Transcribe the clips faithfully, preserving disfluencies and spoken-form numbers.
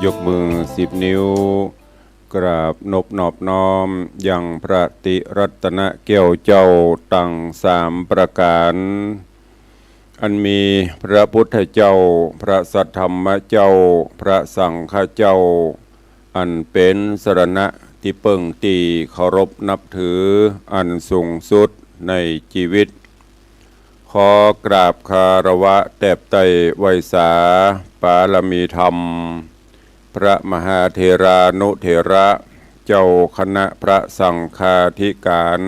ยกมือสิบนิ้ว กราบนบนอบน้อมยังพระติรัตนแก้วเจ้าตังสามประก๋าน อันมีพระพุทธเจ้า พระสัทธรรมเจ้า พระสังฆเจ้า อันเป๋นสรณะตี้เปิ้งตี้เคารพนับถืออันสูงสุดในจีวิต ขอกราบคารวะแตบไต้ไหว้สาปารมีธรรม พระมหาเถรานุเถระ เจ้าคณะพระสังฆาธิก๋าน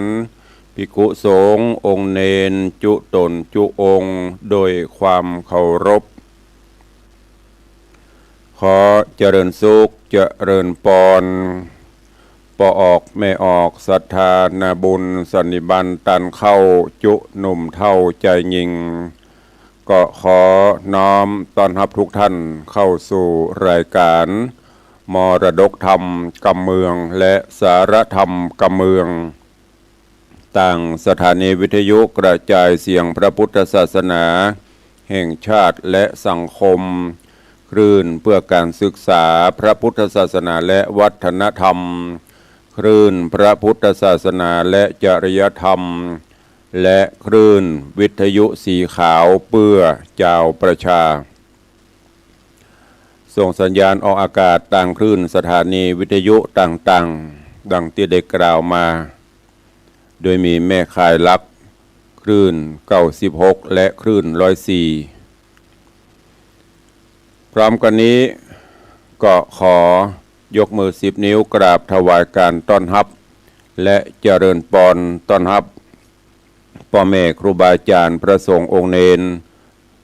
ภิกขุสงฆ์องค์เณรจุต๋นจุองค์ โดยความเคารพ ขอเจริญสุข เจริญปอน ป้อออกแม่ออก ศรัทธานาบุญสันนิบาตต้านเข้า จุหนุ่มเฒ่าจายญิง ก็ขอน้อมต้อนฮับทุกท่านเข้าสู่รายก๋านมรดกธรรมกำเมือง และสาระธรรมกำเมือง ตางสถานีวิทยุกระจายเสียงพระพุทธศาสนาแห่งชาติและสังคม คลื่นเพื่อการศึกษาพระพุทธศาสนาและวัฒนธรรม คลื่นพระพุทธศาสนาและจริยธรรม และคลื่นวิทยุสีขาวเปื้อจาวประชา ส่งสัญญาณออกอากาศตางคลื่นสถานีวิทยุต่างๆ ดังตี้ได้กล่าวมา โดยมีแม่ข่ายหลัก คลื่นเก้าสิบหก และคลื่นร้อยสี่ พร้อมกั๋นนี้ก็ขอยกมือสิบนิ้วกราบถวายการต้อนฮับ และเจริญปอนต้อนฮับ ป้อแม่ครูบาอาจ๋ารย์ พระสงฆ์องค์เณร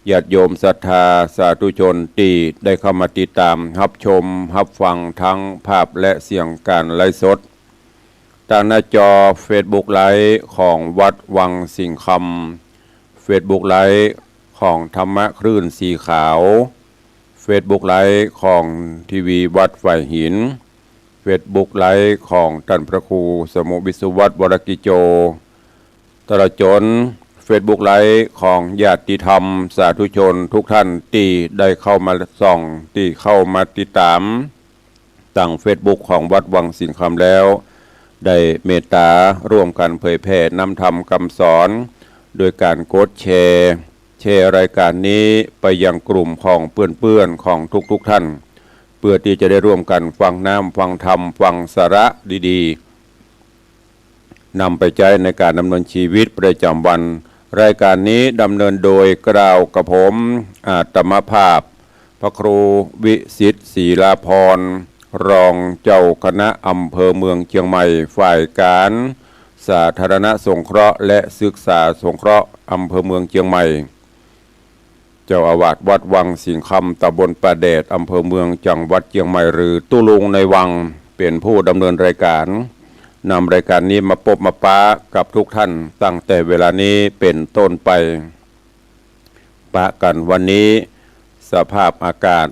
ญาติโยมศรัทธาสาธุชนตี้ได้เข้ามาติดต๋ามฮับชมฮับฟังทั้งภาพและเสียงก๋านไลฟ์สด ตางหน้าจอเฟซบุ๊กไลฟ์ของวัดวังสิงห์คำ เฟซบุ๊กไลฟ์ของธรรมะคลื่นสีขาว เฟซบุ๊กไลฟ์ของทีวีวัดฝายหิน เฟซบุ๊กไลฟ์ของต้านพระครูสมุห์วิศวัตร วรกิจโจ ตลอดจ๋นเฟซบุ๊กไลฟ์ของญาติธรรมสาธุชนทุกท่านตี้ได้เข้ามาส่อง ตี้เข้ามาติดต๋ามตางเฟซบุ๊กของวัดวังสิงห์คำแล้ว ได้เมตต๋าร่วมกั๋นเผยแผ่นำธรรมกำสอน โดยก๋านกดแชร์ แชร์รายก๋านนี้ไปยังกลุ่มของเปื้อนๆ ของทุกๆ ท่าน เปื้อตี้จะได้ร่วมกั๋นฟังน้ำฟังธรรมฟังสาระดีๆ นำไปใจ๊ในก๋านดำเนินจีวิตประจ๋ำวัน รายก๋านนี้ดำเนินโดยกล่าวกับผม อาตมาภาพ พระครูวิสิทธิ์ศิลาภรณ์ รองเจ้าคณะอำเภอเมืองเจียงใหม่ ฝ่ายก๋านสาธารณสงเคราะห์และศึกษาสงเคราะห์อำเภอเมืองเจียงใหม่ เจ้าอาวาสวัดวังสิงห์คำ ต๋ำบลป่าแดด อำเภอเมือง จังหวัดเจียงใหม่ หรือตุ๊ลุงในวัง เป๋นผู้ดำเนินรายก๋าน นำรายก๋านนี้มาปบมาปะกับทุกท่าน ตั้งแต่เวลานี้เป๋นต้นไป ปะกั๋นวันนี้ สภาพอากาศ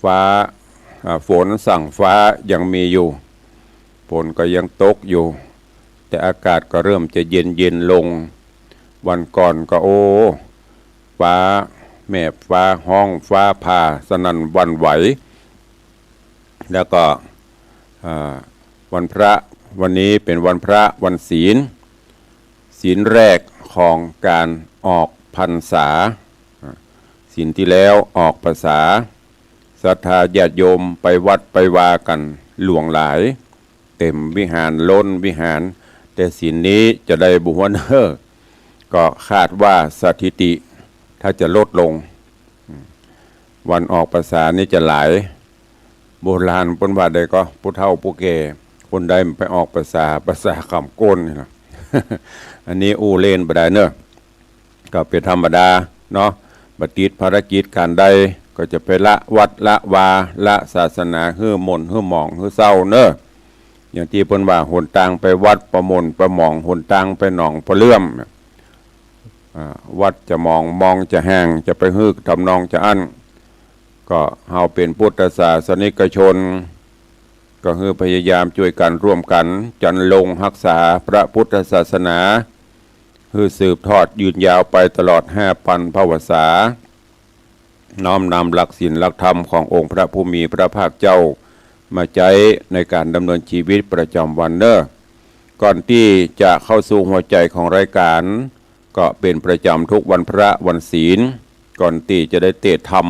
ฟ้า อ่า ฝนสั่งฟ้ายังมีอยู่ ฝนก็ยังตกอยู่ แต่อากาศก็เริ่มจะเย็นๆ ลง วันก่อนก็ โอ้ ฟ้าแมบ ฟ้าฮ้อง ฟ้าผ่าสนั่นหวั่นไหว แล้วก็ อ่า วันพระ วันนี้เป๋นวันพระ วันศีล ศีลแรกของก๋านออกพรรษา อ่า ศีลตี้แล้วออกพรรษา ศรัทธาญาติโยมไปวัดไปวากั๋นหลวงหลาย เต็มวิหาร ล้นวิหาร แต่ศีลนี้จะได้บ่ฮวนเฮ้อ ก็คาดว่าสถิติถ้าจะลดลง วันออกพรรษานี่จะหลาย โบราณเปิ้นว่าใดก็ ผู้เฒ่าผู้แก่ คนใดไปออกพรรษา พรรษาขำก้นนี่นะ อันนี้อู้เล่นบ่ได้เนอะ ก็เป๋นธรรมดาเนาะ บ่ติดภารกิจก๋านใด ก็จะไปละวัดละวา ละศาสนา หื้อหม่นหื้อหมองหื้อเศร้าเนอะ อย่างตี้เปิ้นว่า หนตางไปวัดบ่หม่นบ่หมอง หนตางไปหนองบ่เลื่อม อ่า วัดจะหมอง หมองจะแห้ง จะไปหื้อทำนองจาอั้น ก็เฮาเป๋นพุทธศาสนิกชน ก็หื้อพยายามจ้วยกั๋นร่วมกั๋น จรรโณรงค์ฮักษาพระพุทธศาสนา หื้อสืบทอดยืนยาวไปตลอดห้าปันภวสา น้อมนำหลักศีลหลักธรรมขององค์พระผู้มีพระภาคเจ้า มาใจ๊ในก๋านดำเนินจีวิตประจ๋ำวันเน่อ ก่อนตี้จะเข้าสู่หัวใจ๋ของรายก๋าน ก็เป๋นประจ๋ำทุกวันพระวันศีล ก่อนตี้จะได้เตศน์ธรรม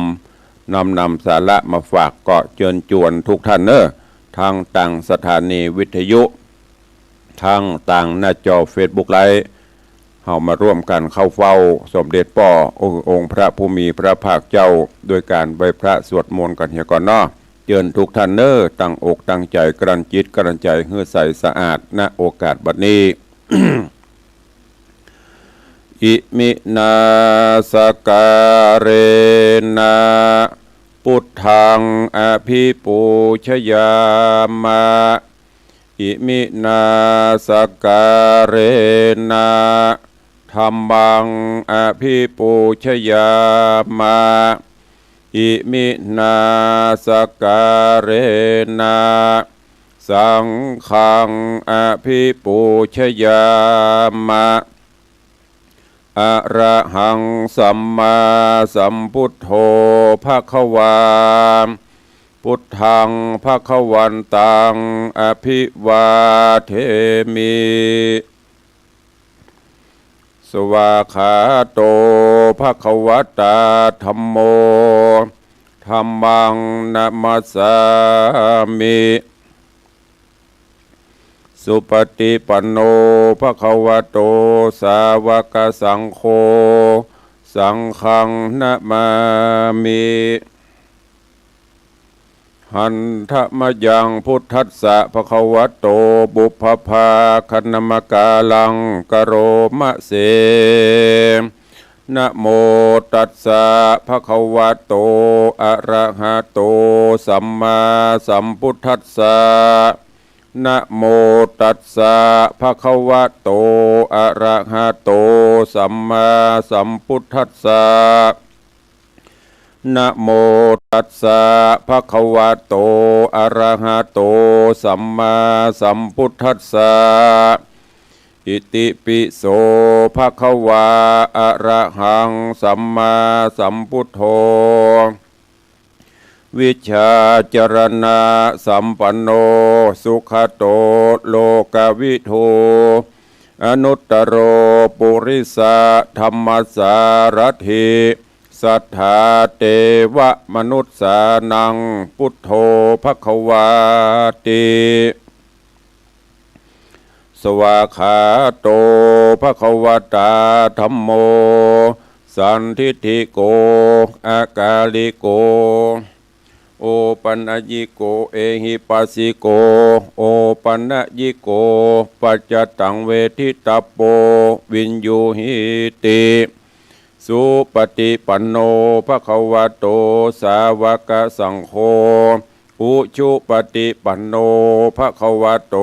น้อมนำสาระมาฝาก ก็เจิญจวนทุกท่านเน่อ ตังตางสถานีวิทยุ ตังตางหน้าจอเฟซบุ๊กไลฟ์ เฮามาร่วมกั๋นเข้าเฝ้าสมเด็จป้อองค์ องค์พระผู้มีพระภาคเจ้า โดยก๋านไหว้พระสวดมนต์กั๋นเหียก่อนเนาะ เจิญทุกท่านเน่อ ตั้งอกตั้งใจ๋ กลั้นจิตกลั้นใจ๋หื้อใสสะอาด ณ โอกาสบัดนี้ อิมินาสการะนะ ปุทธังอะภิปูชยามะ อิมินาสการะนะ ธัมมังอะภิปูชยามะ อิมินาสการะนะ สังฆังอะภิปูชยามะ อะระหังสัมมาสัมพุทโธภะคะวา พุทธังภะคะวันตังอะภิวาเทมิ สวากขาโตภะคะวะตาธัมโม ธัมมังนะมัสสามิ สุปะติปันโนภะคะวะโต สาวะกะสังโฆ สังฆังนะมามิ หันทะมะยังพุทธัสสะภะคะวะโต ปุพพะภาคะนะมะกาลังกะโรมะเส นะโมตัสสะภะคะวะโต อะระหะโต สัมมาสัมพุทธัสสะ นะโมตัสสะภะคะวะโต อะระหะโต สัมมาสัมพุทธัสสะ นะโมตัสสะภะคะวะโต อะระหะโต สัมมาสัมพุทธัสสะ อิติปิโสภะคะวา อะระหังสัมมาสัมพุทโธ วิชชาจรณะสัมปันโน สุขะโตโลกะวิทู อนุตตะโรปุริสะธัมมะสารัตถิ สัตถาเตวะมนุสสานัง พุทโธภะคะวาติ สวากขาโตภะคะวะตาธัมโม สันทิฏฐิโก อากาลิโก โอปันญิโก เอหิปัสสิโก โอปันญิโก ปัจจตังเวทิตัปโป วิญญูหีติ สุปะติปันโนภะคะวะโต สาวะกะสังโฆ อุชุปะติปันโนภะคะวะโต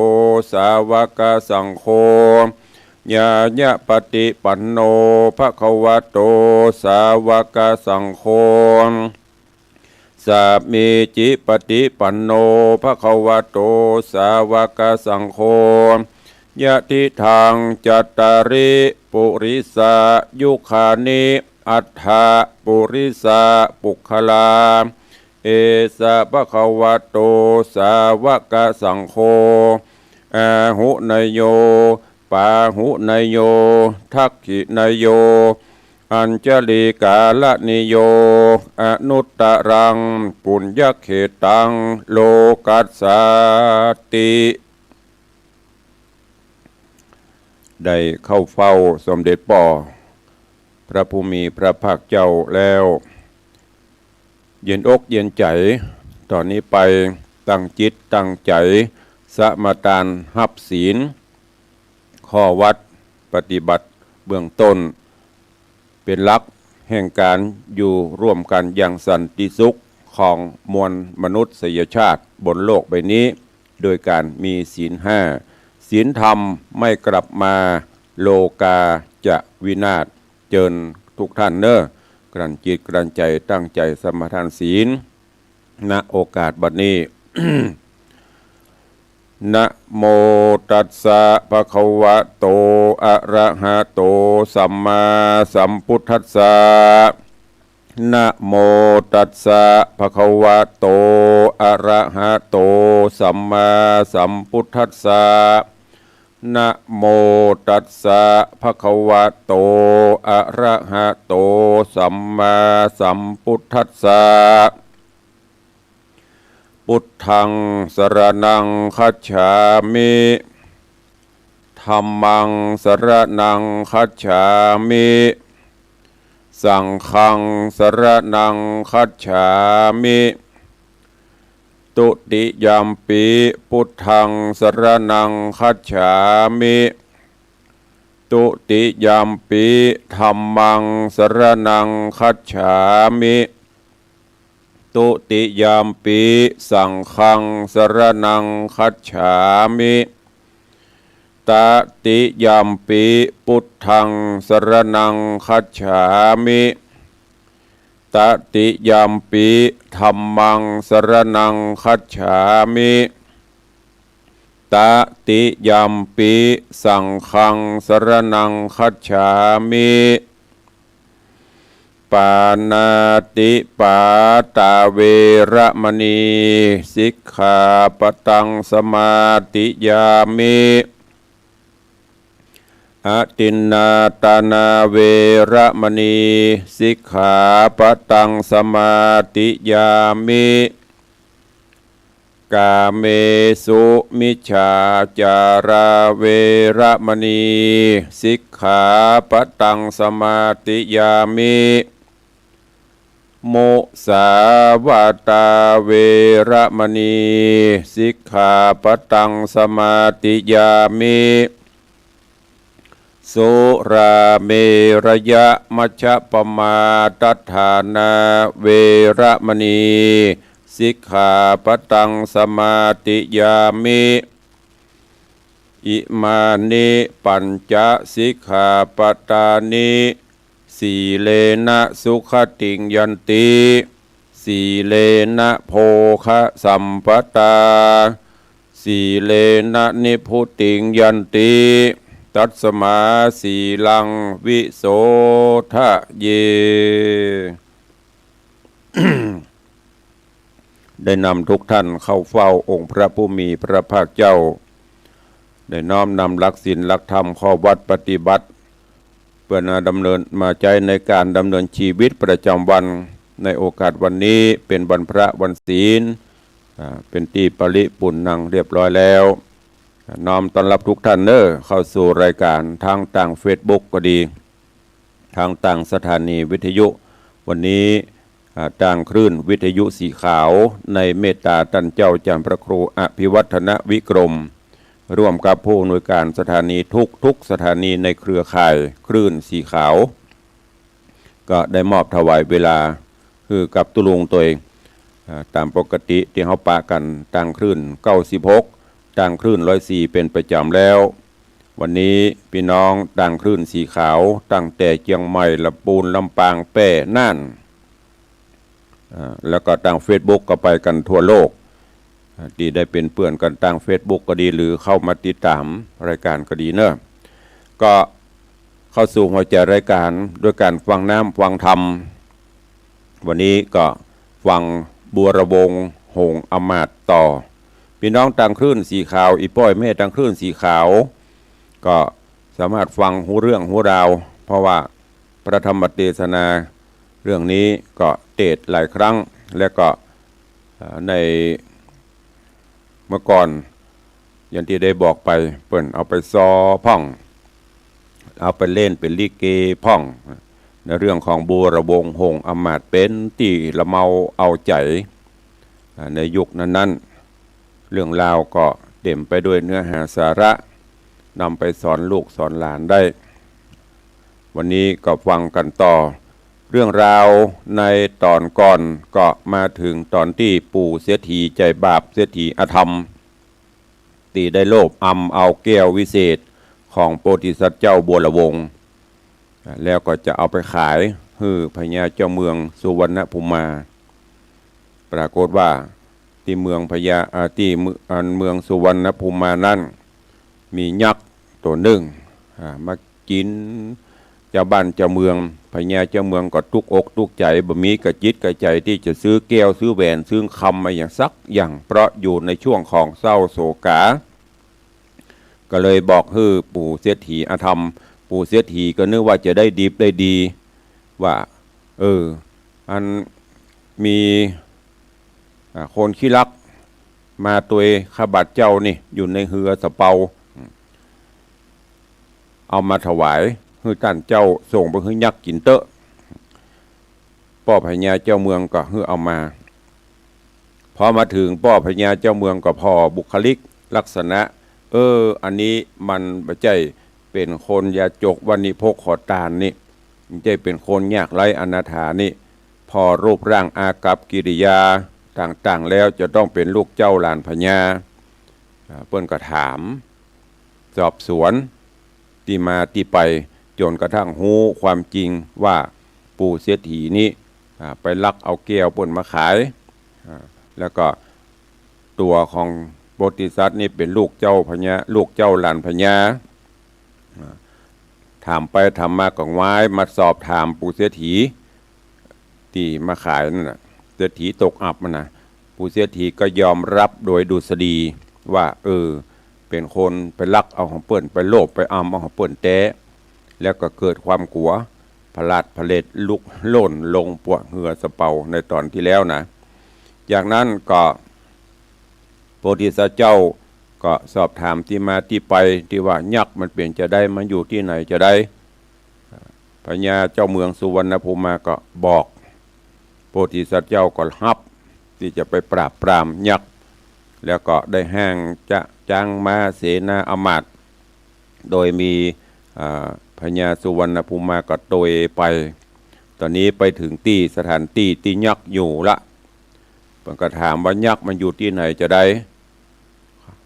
สาวะกะสังโฆ ญาณะปะติปันโนภะคะวะโต สาวะกะสังโฆ สามีจิปะติปันโนภะคะวะโต สาวะกะสังโฆ ยะทิทังจัตตาริปุริสายุคานิ อัตถะปุริสะปุคคลา เอสะภะคะวะโต สาวะกะสังโฆ อาหุเนยโย ปาหุเนยโย ทักขิเนยโย อัญชลีกาลณีโย อนุตตรังปุญญเขตตัง โลกัสสาติ ได้เข้าเฝ้าสมเด็จป้อพระผู้มีพระภาคเจ้าแล้ว เย็นอกเย็นใจ๋ ต่อนี้ไปตั้งจิตตั้งใจ๋ สมาตานฮับศีล ข้อวัตรปฏิบัติเบื้องต้น เป๋นหลักแห่งก๋านอยู่ร่วมกั๋นอย่างสันติสุขของมวลมนุษยชาติบนโลกใบนี้ โดยก๋านมีศีลห้า ศีลธรรมไม่กลับมา โลกาจะวินาศ เจิญทุกท่านเน่อ กลั้นจิตกลั้นใจ๋ตั้งใจ๋สมาทานศีล ณ โอกาสบัดนี้ นะโมตัสสะภะคะวะโต อะระหะโต สัมมาสัมพุทธัสสะ นะโมตัสสะ ภะคะวะโต อะระหะโต สัมมาสัมพุทธัสสะ นะโมตัสสะ ภะคะวะโต อะระหะโต สัมมาสัมพุทธัสสะ Buddhaṃ saraṇaṃ gacchāmi. Dhammaṃ saraṇaṃ gacchāmi. Saṅghaṃ saraṇaṃ gacchāmi. Dutiyampi buddhaṃ saraṇaṃ gacchāmi. Dutiyampi dhammaṃ saraṇaṃ gacchāmi. Dutiyampi saṅghaṃ saraṇaṃ gacchāmi. Tatiyampi buddhaṃ saraṇaṃ gacchāmi. Tatiyampi dhammaṃ saraṇaṃ gacchāmi. Tatiyampi saṅghaṃ saraṇaṃ gacchāmi. Pāṇātipātā veramaṇī sikkhāpadaṃ samādiyāmi. Adinnādānā veramaṇī sikkhāpadaṃ samādiyāmi. Kāmesu micchācārā veramaṇī sikkhāpadaṃ samādiyāmi. Musāvādā veramaṇī sikkhāpadaṃ samādiyāmi. Surāmerayamajjapamādaṭṭhānā veramaṇī sikkhāpadaṃ samādiyāmi. Imāni pañca sikkhāpadāni. Sīlena sugatiṃ yanti, sīlena bhogasampadā, sīlena nibbutiṃ yanti, tasmā sīlaṃ visodhaye. ได้นำทุกท่านเข้าเฝ้าองค์พระผู้มีพระภาคเจ้า ได้น้อมนำหลักศีลหลักธรรมข้อวัตรปฏิบัติ เพื่อมาดำเนิน มาใจ๊ในการดำเนินชีวิตประจำวัน ในโอกาสวันนี้เป็นวันพระวันศีล อ่า เป็นตี้ปริปุณณังเรียบร้อยแล้ว อ่า น้อมต้อนรับทุกท่านเน้อ เข้าสู่รายการทางตางเฟซบุ๊กก็ดี ทางตางสถานีวิทยุ วันนี้ อ่า ตางคลื่นวิทยุสีขาว ในเมตตาต้านเจ้าจารย์พระครูอภิวัฒนวิกรม ร่วมกับผู้อำนวยการสถานีทุกๆ สถานีในเครือข่ายคลื่นสีขาว ก็ได้มอบถวายเวลาหื้อกับตุ๊ลุงตวย อ่า ต๋ามปกติตี้เฮาปะกั๋นตางคลื่นเก้าสิบหก ตางคลื่นร้อยสี่ เป๋นประจ๋ำแล้ว วันนี้ปี้น้องตางคลื่นสีขาว ตั้งแต่เจียงใหม่ ลำปูน ลำปาง แป้ น่าน อ่า แล้วก็ตางเฟซบุ๊กก็ไปกั๋นทั่วโลก อ่า ตี้ได้เป๋นเปื้อนกั๋นตางเฟซบุ๊กก็ดี หรือเข้ามาติดต๋ามรายการก็ดีเน้อ ก็เข้าสู่หัวใจ๋รายการด้วยก๋านฟังน้ำฟังธรรม วันนี้ก็ฟังบัวระวงศ์ หงส์อำมาตย์ต่อ ปี้น้องตางคลื่นสีขาว อี่ป้ออี่แม่ตางคลื่นสีขาว ก็สามารถฟังฮู้เรื่องฮู้ราว เพราะว่าพระธรรมเตสนาเรื่องนี้ก็เตสน์หลายครั้ง และก็ เอ่อ ในเมื่อก่อน อย่างตี้ได้บอกไป เปิ้นเอาไปซอพ่อง เอาไปเล่นเป๋นลิเกพ่อง ในเรื่องของบัวระวงศ์ หงส์อำมาตย์ เป๋นตี้ละเมาเอาใจ๋ อ่า ในยุคนั้นๆ เรื่องราวก็เต๋มไปด้วยเนื้อหาสาระ นำไปสอนลูกสอนหลานได้ วันนี้ก็ฟังกั๋นต่อ เรื่องราวในต๋อนก่อนก็มาเถิงต๋อนตี้ปู่เศรษฐีใจ๋บาป เศรษฐีอธรรม ตี้ได้โลภอำเอาแก้ววิเศษของโพธิสัตว์เจ้าบัวระวงศ์ แล้วก็จะเอาไปขายหื้อพญาเจ้าเมืองสุวรรณภูมา ปรากฏว่าตี้เมืองพญา อ่า ตี้เมือง อ่า เมืองสุวรรณภูมานั้น มียักษ์ตั๋วนึ่ง อ่า มากิ๋น เจ้าบ้านเจ้าเมือง พญาเจ้าเมืองก็ตุ๊กอกตุ๊กใจ๋ บ่มีกระจิตกระใจ๋ตี้จะซื้อแก้วซื้อแหวนซื้อคำมาอะหยังสักอย่าง เพราะอยู่ในช่วงของเศร้าโศกา ก็เลยบอกหื้อปู่เศรษฐี อา ถาม ปู่เศรษฐีก็นึกว่าจะได้ดิบได้ดี ว่า เออ อันมี อ่า คนขี้ลักมาตวยข้าบาทเจ้านี่ อยู่ในเฮือสะเปา เอามาถวายหื้อต้านเจ้า ส่งไปหื้อยักษ์กิ๋นเต๊อะ ป้อพญาเจ้าเมืองก็หื้อเอามา พอมาเถิงป้อพญาเจ้าเมืองก็ผ่อบุคลิกลักษณะ เออ อันนี้มันบ่ใจ้เป๋นคนยากจนวานิพกขอตานนี่ บ่ใจ้เป๋นคนยากไร้อนาถานี่ ผ่อรูปร่างอากัปกิริยาต่างๆ แล้วจะต้องเป๋นลูกเจ้าหลานพญา อ่า เปิ้นก็ถาม สอบสวนตี้มาตี้ไป จ๋นกระทั่งฮู้ความจริงว่าปู่เศรษฐีนี้ อ่า ไปลักเอาแก้วเปิ้นมาขาย อ่า แล้วก็ตั๋วของโพธิสัตว์นี่เป๋นลูกเจ้าพญา ลูกเจ้าหลานพญา อ่า ถามไปถามมาก็งว้ายมาสอบถามปู่เศรษฐี ตี้มาขายนั่นน่ะ เศรษฐีตกอับมันน่ะ ปู่เศรษฐีก็ยอมรับโดยดุษฎีว่า เออ เป๋นคนไปลักเอาของเปิ้น ไปโลภไปอำเอาของเปิ้นแต๊ แล้วก็เกิดความกั๋ว ผลาดผลเล็ดลุกโล่นลงปวกเฮือสะเปาในต๋อนตี้แล้วนะ จากนั้นก็ โพธิสัตว์เจ้าก็สอบถามตี้มาตี้ไป ตี้ว่ายักษ์มันเป๋นจาใด มันอยู่ตี้ไหนจาใด พญาเจ้าเมืองสุวรรณภูมาก็บอก โพธิสัตว์เจ้าก็ฮับตี้จะไปปราบปรามยักษ์ แล้วก็ได้ฮ้างจ๊ะ จ๊างม้าเสนาอำมาตย์ โดยมี อ่า พญาสุวรรณภูมาก็ตวยไป ต๋อนนี้ไปเถิงตี้สถานตี้ตี้ยักษ์อยู่ละ เปิ้นก็ถามว่ายักษ์มันอยู่ตี้ไหนจาใด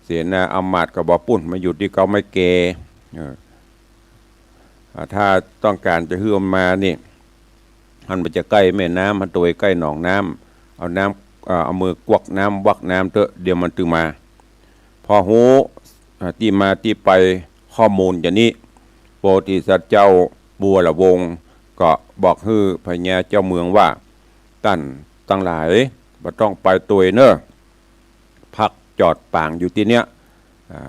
เสนาอำมาตย์ก็บอก ปุ้น มันอยู่ตี้เก๊าไม้แก่ เออ อ่า ถ้าต้องก๋านจะหื้อมันมานี่ หันไปจะใก้แม่น้ำ หันตวยใก้หนองน้ำ เอาน้ำ อ่า เอามือกวักน้ำวักน้ำเต๊อะ เดี๋ยวมันตึงมา พอฮู้ อ่า ตี้มาตี้ไปข้อมูลจานี้ โพธิสัตว์เจ้าบัวละวงศ์ก็บอกหื้อพญาเจ้าเมืองว่า ต้านตังหลายบ่ต้องไปตวยเน่อ พักจอดปางอยู่ตี้เนี้ย อ่า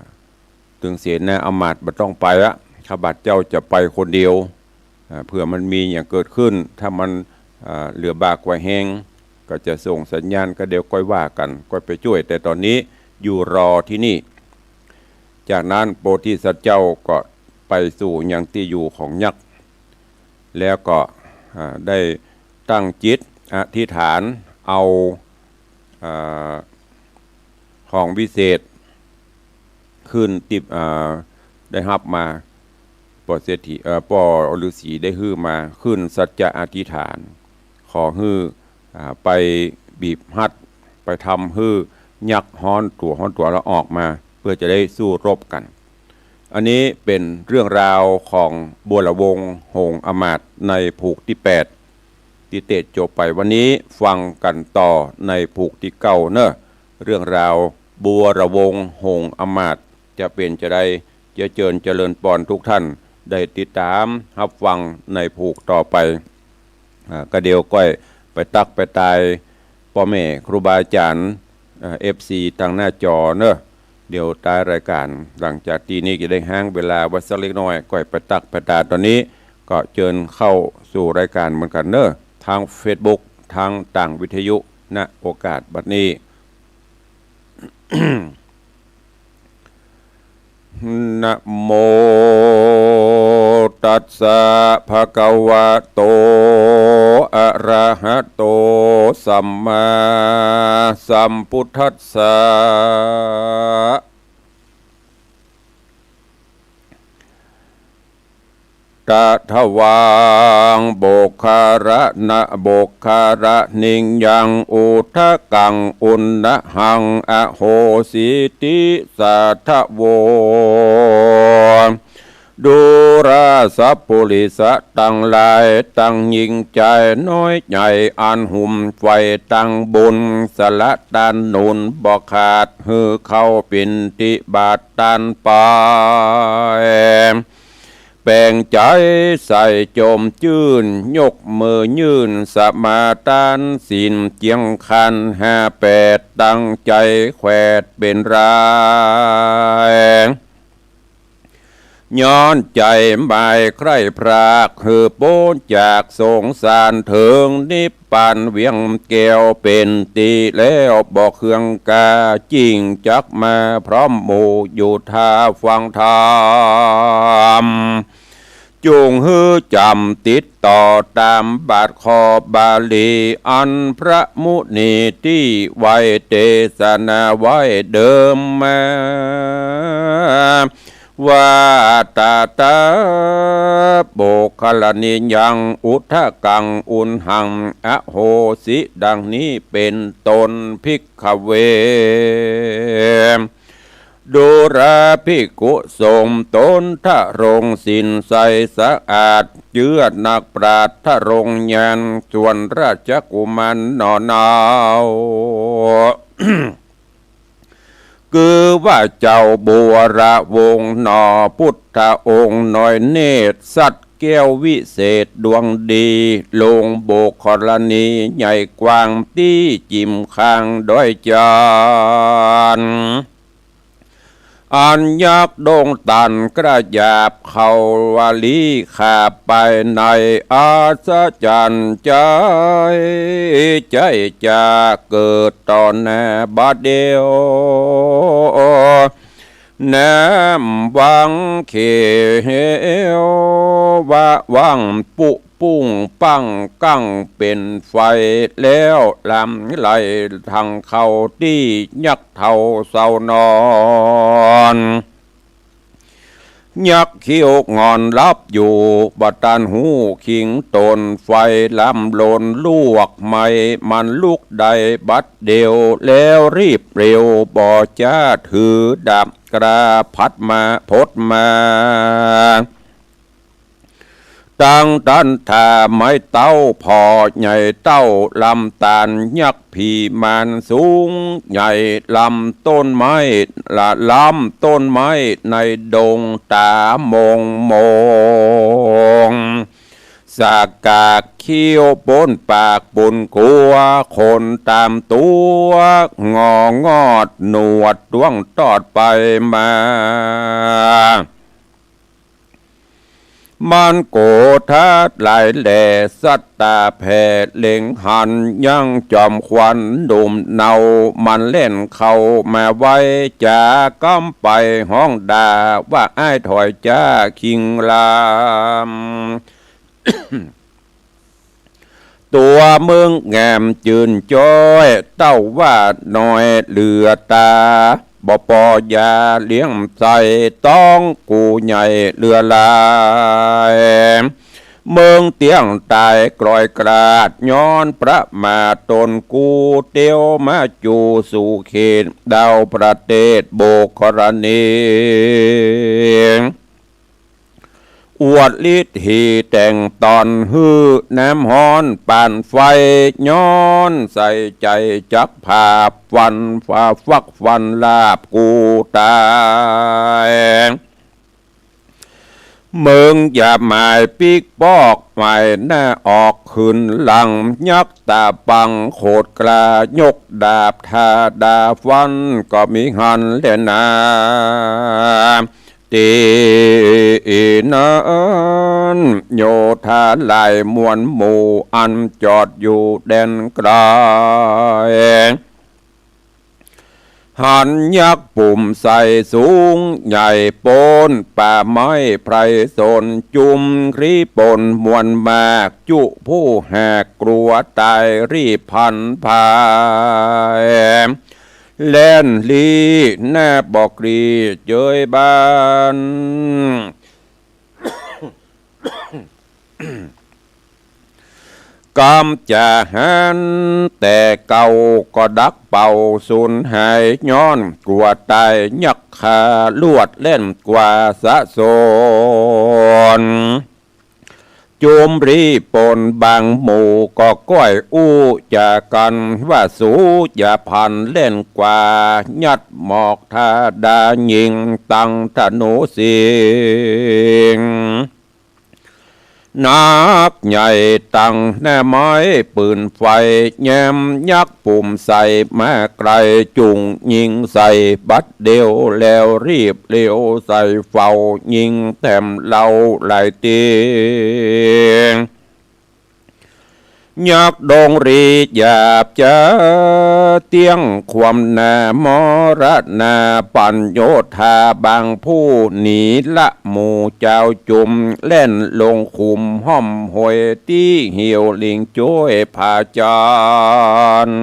ตึงเสนาอำมาตย์บ่ต้องไปอะ ข้าบาทเจ้าจะไปคนเดียว อ่า เผื่อมันมีอะหยังเกิดขึ้น ถ้ามัน อ่า เหลือบากกว่าแฮง ก็จะส่งสัญญาณ ก็เดี๋ยวก้อยว่ากั๋น ก้อยไปจ้วย แต่ต๋อนนี้อยู่รอตี้นี่ จากนั้นโพธิสัตว์เจ้าก็ไปสู่ยังตี้อยู่ของยักษ์ แล้วก็ อ่า ได้ตั้งจิตอธิษฐานเอา อ่า ของวิเศษ ขึ้นติบ อ่า ได้ฮับมา ป้อเศรษฐี เอ่อ ป้อฤๅษีได้หื้อมา ขึ้นสัจจะอธิษฐาน ขอหื้อ อ่า ไปบีบฮัด ไปทำหื้อยักษ์ฮ้อนตั๋ว ฮ้อนตั๋วแล้วออกมา เปื้อจะได้สู้รบกั๋น อันนี้เป๋นเรื่องราวของบัวละวงศ์หงส์อำมาตย์ในผูกตี้แปด ตี้เตศน์จบไปวันนี้ ฟังกั๋นต่อในผูกตี้เก้าเน่อ เรื่องราวบัวละวงศ์หงส์อำมาตย์จะเป๋นจาใด จะเจิญเจริญปอนทุกท่านได้ติดต๋ามฮับฟังในผูกต่อไป อ่า ก็เดี๋ยวก้อยไปตั๊กไปตายป้อแม่ครูบาอาจ๋ารย์ เอ่อ เอฟซี ตางหน้าจอเน่อ เดี๋ยวต๊ายรายก๋าน หลังจากตี้นี้จะได้ฮ้างเวลาไว้สักเล็กน้อย ก้อยไปตั๊กไปตาย ต๋อนนี้ก็เจิญเข้าสู่รายก๋านเหมือนกั๋นเน่อ ตางเฟซบุ๊ก ตางตางวิทยุ ณ โอกาสบัดนี้ นะโมตัสสะ ภะคะวะโต อะระหะโต สัมมาสัมพุทธัสสะ ตะถะวัง โบคาระนะ โบคาระนิงยัง อุทะกัง อุณหะหัง อโหสิติ สาทะโว ดูราสะปุริสะตังหลาย ตังญิงจายน้อยใจ๋ อันหุมใฝ่ตังบุญ สละตานหนุนบ่ขาด หื้อเข้าปิณฑบาตตานไป แป๋งใจ๋ใส่จมจื้น ยกมือยื่นสมาตานศีล เจียงคันห้าแปด ตั้งใจ๋แขวดเป๋นราย ย้อนใจ๋หมายใคร่พราก หื้อป๊นจากสงสาร เถิงนิพพานเวียงแก้วเป๋นตี้แล้ว บ่เคืองกา จิ่งจักมาพร้อมหมู่ อยู่ท่าฟังธรรม จุ่งหื้อจ๋ำติดต่อต๋ามบาทข้อบาลี อันพระมุนีตี้ไว้เตสนาไว้เดิมมา ว่า ตถา โมคคัลลานียัง อุทธัง อุณหัง อโหสิ ดังนี้เป๋นต้น ภิกขเว ดูราภิกขุสงฆ์ ต๋นทรงศีลใสสะอาด เจื้อนักปราชญ์ทรงญาณ ส่วนราชกุมารหน่อเนา คือว่าเจ้าบัวระวงศ์หน่อ พุทธองค์น้อยเนตร สัตว์แก้ววิเศษดวงดี ลงโบกขรณีใหญ่กว้าง ตี้จิ่มข้างดอยจาน อันยักษ์ดงตันกระหยาบเข้าวลีขาบไปใน อัศจรรย์ใจ๋ ใจ๋จะเกิดต่อหน้าบัดเดียว น้ำวังเขียว วะวังปุปุ้งปังกั้งเป๋นไฟ แล้วลำไหลทังเข้าตี้ยักษ์เฒ่าเซานอน ยักษ์คิ้วงอนหลับอยู่ บ่ตันฮู้คิงตน ไฟลำลนลวกไหม้ มันลุกได้บัดเดียว แล้วรีบเร็ว บ่จ๊าถือดาบกล้า พัดมาพดมา ตังตันถาไม้เต๊า ผ่อใหญ่เต้าลำตาล ยักษ์ผีมารสูงใหญ่ ลำต้นไม้ ละลำต้นไม้ในดง ต๋ามงมง สากกากคิ้วป๊นปากปูนกั๋ว ขนต๋ามตั๋ว งองอดหนวด ด้วงตอดไปมา มันโกธาหลายแหล่ สัตตาแผ่เล็งหัน ยังจอมขวัญหนุ่มเนา มันแล่นเข้ามาไว จ๋ากำไปฮ้องด่า ว่าอ้ายถอยจ้าคิงลำ ตั๋วมึงงามจื้นจ้อย เต้าว่าน้อยเหลือต๋า บ่ปอยาเลี้ยงใส่ ต๊องกูใหญ่เหลือหลาย มึงเตี้ยงต๋ายกลอยกลาด ย้อนประมาทต๋นกู เตียวมาจูสู่เขตดาวประเทศโบกขรณี อวดฤทธิ์หีแต๋งต๋อน หื้อน้ำฮ้อนปานไฟ ย้อนใส่ใจ๋จักผาบฟัน ฝ่าฟักฟันลาบกูต๋าย มึงอย่าหมายปิ๊กปอก หมายหน้าออกขึ้นหลัง ยักษ์ต๋าปังโขดกล้า ยกดาบถ้าด่าฟัน ก็มีหั้นแลนา ตี้นั้น โยธาหลายมวลหมู่ อันจอดอยู่แดนไกล หันยักษ์ปุ่มใสสูงใหญ่ป๊นป่าไม้ไพรสน จุมครีปนมวลมาก จุผู้แหกกลัวต๋ายรีบพันพาย แล่นลี้หน้าบ่กรีเจยบาน กำจะหันแต่เก่าก็ดักเป่าสูญหาย ย้อนกั๋วต๋ายยักษ์ฆ่าลวดแล่นกว่าสะสน จุมรีปนบางหมู่ก็ก้อยอู้จ๋ากั๋น ว่าสูอย่าผันแล่นกว่า ยัดหมอกถ้าด่ายิงตังธนูสิง นักใหญ่ตั้งหน้าไม้ปืนไฟ แย้มยักษ์ปุ่มใส่มาไกล จุ่งยิงใส่บัดเดียวแล้ว รีบเร็วใส่เฝ้ายิงแถมเล่าหลายเตียง ยักษ์ดงรีหยาบจ๊า เตี้ยงความหน้ามรณา ปั่นโยธาบางผู้หนีละหมู่จาวจุม แล่นลงขุมห้อมห้วยตี้เหี่ยว หลิงจ้วยผาจารย์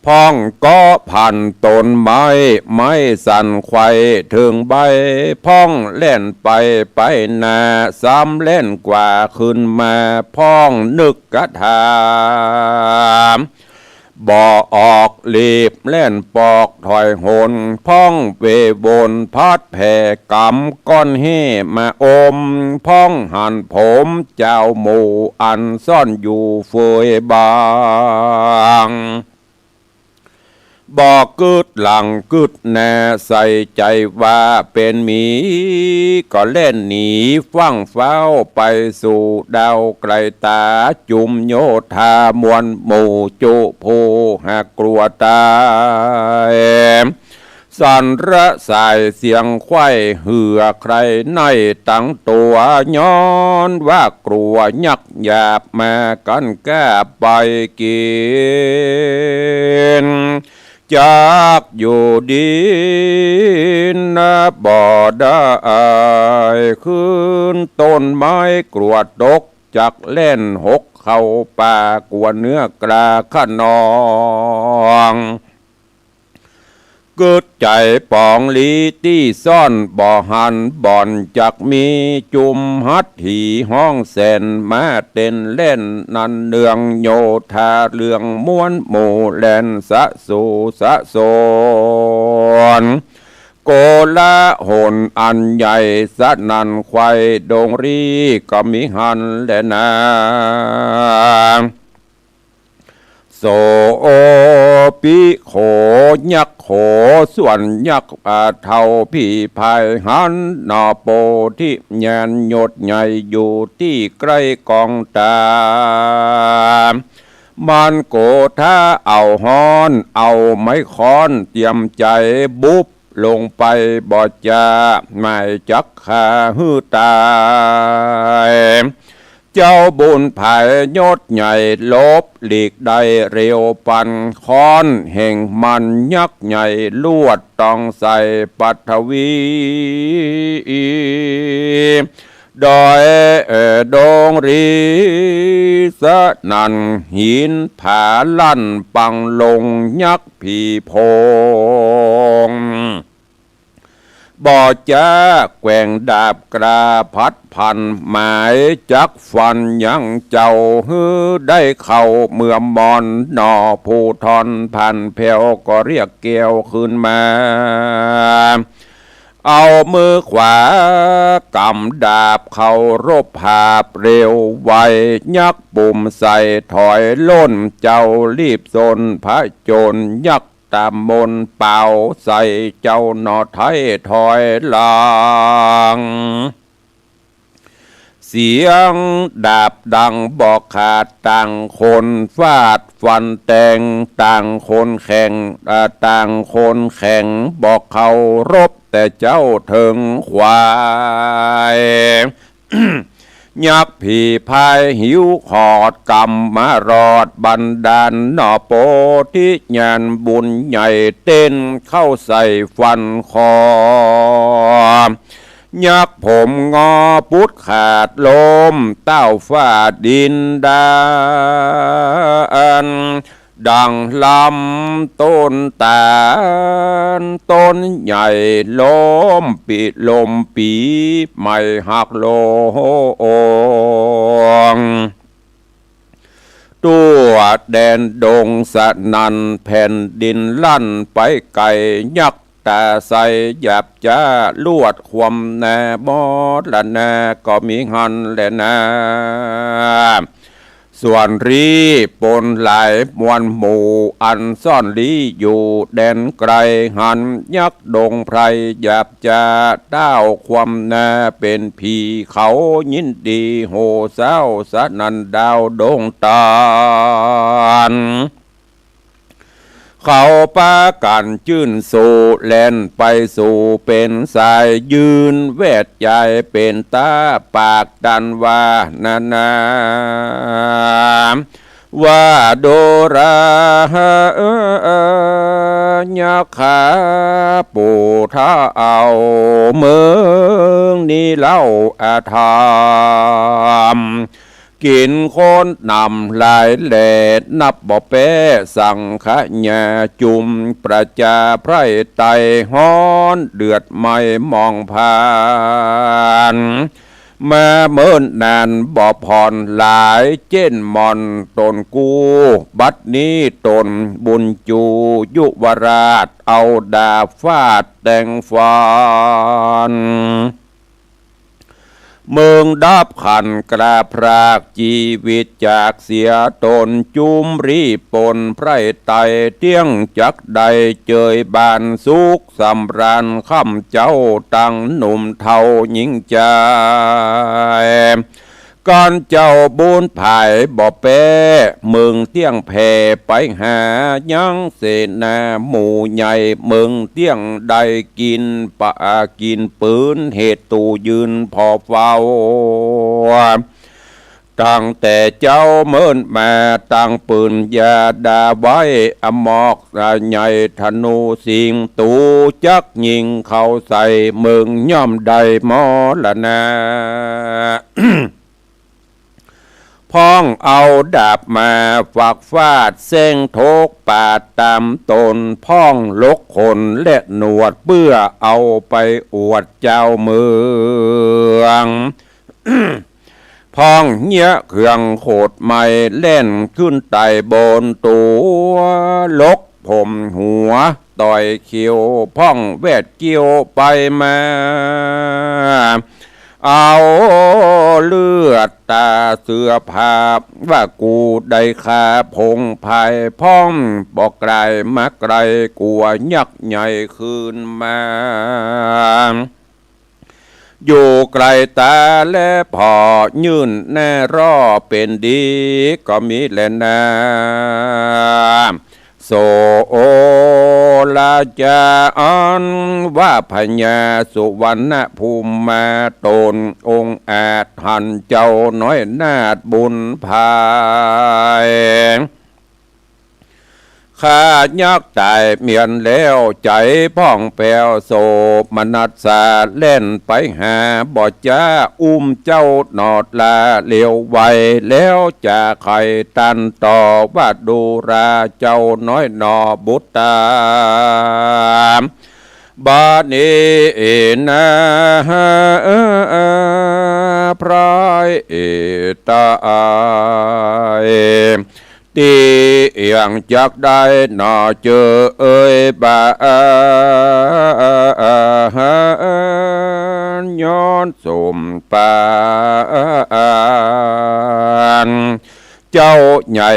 พ่องเกาะพันต้นไม้ ไม้สั่นไขว่เถิงใบ พ่องแล่นไปไปหน้า ซ้ำแล่นกว่าขึ้นมา พ่องนึกกระถา บ่ออก รีบแล่นปอกถอยหน พ่องเววนพัดแผ่กำก้อนแห่มาอม พ่องหันผมจาวหมู่อันซ่อนอยู่เฟยบาง บ่กึ๊ดหลังกึ๊ดหน้า ใส่ใจ๋ว่าเป๋นหมี ก็แล่นหนีฟั่งฟ้าวไปสู่ดาวไกลต๋า จุมโยธามวลหมู่จุผู้หากกลัวต๋าย สั่นระสายเสียงไขว่เหือใคร่ในตังตั๋ว ย้อนว่ากลัวยักษ์หยาบมากั๋นก้าไปกิ๋น จักอยู่ดีนาบ่ได้ ขึ้นต้นไม้กลัวตก จักแล่นหกเข้าป่า กลัวเนื้อกล้าคะนอง กึ๊ดใจ๋ป๋องลี้ตี้ซ่อน บ่หันบ่อนจักมี จุมฮัดหีฮ้องแสน มาเต้นแล่นนันเนือง โยธาเรืองมวลหมู่แล่นสะสูสะสน โกลาหลอันใหญ่สนั่นไขว่ ดงรีก็มิหันแลนา โสปิโข ยักษ์โข ส่วนยักษ์ อ่า เฒ่าผีพายหัน หน่อโพธิญาณยศใหญ่อยู่ตี้ใก้กองต๋า มันโกธาเอาฮ้อน เอาไม้ค้อนเตรียมใจ๋บุบ ลงไปบ่จ้า หมายจักฆ่าหื้อต๋าย เจ้าบุญผายยศใหญ่หลบหลีกได้เร็วปัน ค้อนแห่งมันยักษ์ใหญ่ลวดต้องใส่ปัทวี ดอย เอ่อ ดงรีสนั่น หินผาลั่นปังลง ยักษ์ผีโพง บ่จ้าแกว่งดาบกล้าพัดพัน หมายจักฟันยังเจ้า หื้อได้เข้าเมือมอน หน่อผู้ทอนผ่านแผว ก็เรียกแก้วคืนมา เอามือขวากำดาบเคารพหาบเร็วไว ยักษ์ปุ่มใส่ถอยล่น เจ้ารีบซนผจญ ยักษ์ต๋ามมนเป่าใส่ เจ้าหน่อไท้ถอยหลัง เสียงดาบดังบ่ขาด ต่างคนฟาดฟันแตง ต่างคนแข่ง อ่า ต่างคนแข่งบ่เคารพ แต่เจ้าเถิงควาย ยักษ์ผีพายหิวขอดกำมารอด บันดาลหน่อโพธิญาณบุญใหญ่ เต้นเข้าใส่ฟันคอ ยักษ์ผมงอปุดขาดล้ม เต้าฟ้าดินดา ดังลำต้นตาลต้นใหญ่ ล้มปิล้มปี ไม้หักโลง ทั่วแดนดงสนั่น แผ่นดินลั่นไปไกล ยักษ์ต๋าใสหยาบจ๊า ลวดความหน้ามรณา ก็มิหันแลนา ส่วนลี้ปนหลายมวลหมู่ อันซ่อนลี้อยู่แดนไกล หันยักษ์ดงไพรหยาบจ๊า ต้าวความนาเป๋นผี เขายินดีโห่เซ้า สนั่นดาวดวงตาน เขาปากั๋นจื้นโศแล่นไปสู่เป๋นสาย ยืนแวดยายเป๋นต๋าปากตันว่านานา ว่าดูรา เออ เออ เออ ยักขาปู่เฒ่า เมืองนี้เล่าอาธรรม กิ๋นคนหนำหลายแหล่ นับบ่แป๊สังขยา จุมประจาไพร่ไต ฮ้อนเดือดไหม้มองผ่าน มาเมินนานบ่ผ่อน หลายเจ๊นหม่อนต๋นกู้ บัดนี้ต๋นบุญจู ยุวราชเอาดาบฟาดแตงฟัน เมืองดับขันกล้าพราก จีวิตจากเสียต๋น จุมรีปนไพร่ไต เตี้ยงจักได้เจยบานสุข สำราญค่ำเจ๊า ตังหนุ่มเฒ่าญิงจาย ก๋านเจ้าบุญผายบ่แป๊ เมืองเตี้ยงแผ่ไปหา ยังเสนาหมู่ใหญ่ เมืองเตี้ยงได้กิ๋นปะกิ๋นปืน เหตุยืนผ่อเฝ้า ตั้งแต่เจ๊าเมินมา ตั้งปืนยาดาไว้ อมอกใหญ่ธนูสิงห์ ตูจักยิงเข้าใส่ เมืองย่อมได้มรณะ พ่องเอาดาบมาฝักฟาด แส้งถกปาดต๋ามต๋น พ่องลกขนและหนวด เปื้อเอาไปอวดเจ้าเมือง พ่องเยียะเคืองโขดไหม้ แล่นขึ้นไต่บนตั๋ว ลกผมหัวต่อยเขี้ยว พ่องแวดเกี้ยวไปมา เอาเลือดตาเสื้อผ้า ว่ากูได้ฆ่าผงไพร่ พ่องบ่ไกลมาไกล กั๋วยักษ์ใหญ่คืนมา อยู่ไกลต๋าแลผ่อ ยื่นหน้าร่อเป๋นดี ก็มีแลนา โสราจาอันว่าพญาสุวรรณภูมิมา ต๋นองอาจหันเจ้าน้อยนาถบุญผาย ข้ายักษ์ต๋ายเมียนแล้ว ใจ๋พ่องแผ้วโสมนัสสา แล่นไปหาบ่จ๊า อุ้มเจ้าหนอดลาเร็วไว แล้วจะไขตันต่อว่าดูราเจ้าน้อยหนอบุตตา บาดนี้นา พระเอตตา ตี้เอียงจักได้หนอเจอเอยบา ย้อนสมปาน เจ้าใหญ่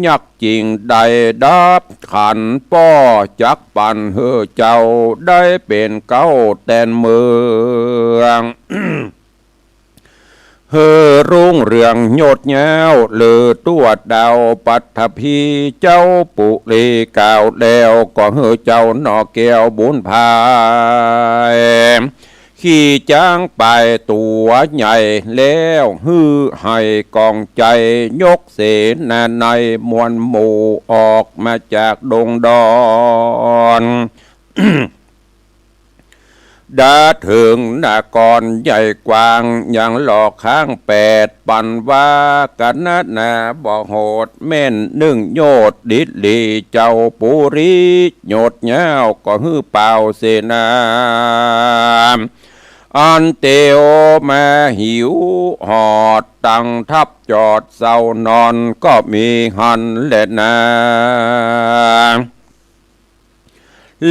ยักษ์จิ่งได้ดับขันป้อ จักปันหื้อเจ้าได้เป๋นเก๊าแตนเมือง หื้อรุ่งเรืองยดยาว ลือตั๋วดาวปัตถภี เจ้าปุรีกล่าวแล้ว ก็หื้อเจ้าหนอแก้วบุญผาย ขี่จ๊างไปตั๋วใหญ่แล้ว หื้อไห่กองใจ๋ ยกเสนานัยมวลหมู่ ออกมาจากดงดอน ดาเถิงนครใหญ่กว้าง ยังหลอกข้างแปด ปันว่ากั๋นนานาบ่โหด แม่นนึ่งโยชน์ ดิดหลีเจ้าปุรี โยชน์ยาวก็หื้อป่าวเสนา อันเตียวมาหิวหอด ตั้งทัพจอดเซานอน ก็มีหั้นแลนา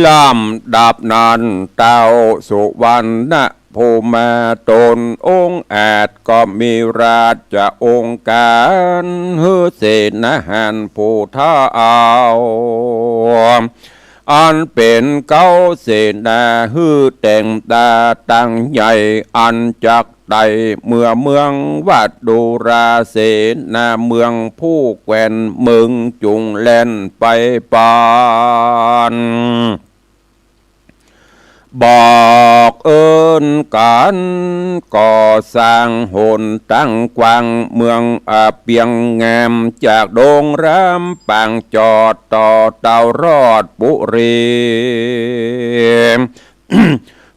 ลำดับนั้น ต้าวสุวรรณ ผู้มาตนองอาจก็มีราชองค์ก๋าน หื้อเสนาหารผู้เฒ่า อันเป๋นเก๊าเสนา หื้อแต่งตาตังใหญ่ อันจักไต่เมือเมืองวัดดูราเสนา เมืองผู้แควนเมืองจุ่งแล่นไปปาน บอกเอิ้นกั๋นก่อสร้างหนตางกว้าง เมืองอาเปียงงาม จากดงรามปางจอดต่อเต้ารอดปุรี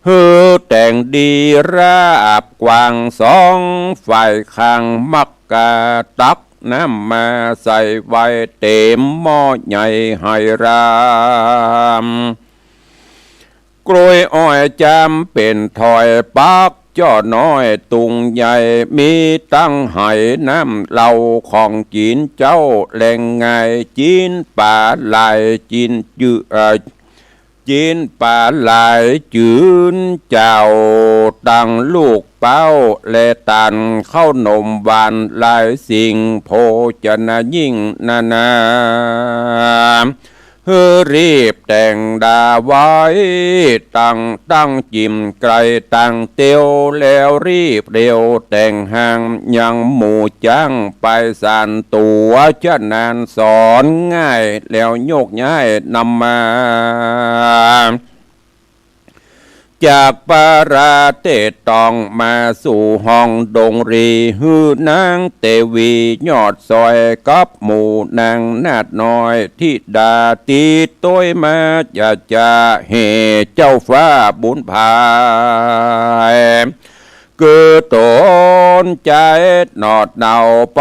หื้อแต่งดีราบกว้างสองฝ่ายข้าง มักกาตักน้ำมาใส่ไว้เต๋มหม้อใหญ่ไหหลาม กล้วยอ้อยจามเป๋นถ้อย ปักจ้อน้อยตุงใหญ่ มีตังไหน้ำเหล้าของกิ๋นเจ๊าแลงงาย จิ๊นป๋าหลายจิ๊นจื้อ เอ่อ จิ๊นป๋าหลายจื้นเจ้า ตังลูกเป๊าและตาล ข้าวหนมหวานหลายสิ่ง โภชนะยิ่งนานา หื้อรีบแต่งดาไว้ ตังตั้งจิ่มไกลตังเตียว แล้วรีบเร็วแต่งห่าง ยังหมู่จ๊างไปสานตั๋ว ฉะนั้นสอนง่ายแล้วโยกย้ายนำมา จากปาราเตตองมาสู่ห้องดงรี หื้อนางเตวียอดซอยกับหมู่นางนาฏน้อย ธิดาติดตวยมาจะจะแห่เจ้าฟ้าบุญภา คือต๋นใจ๋หนอดเหนาไป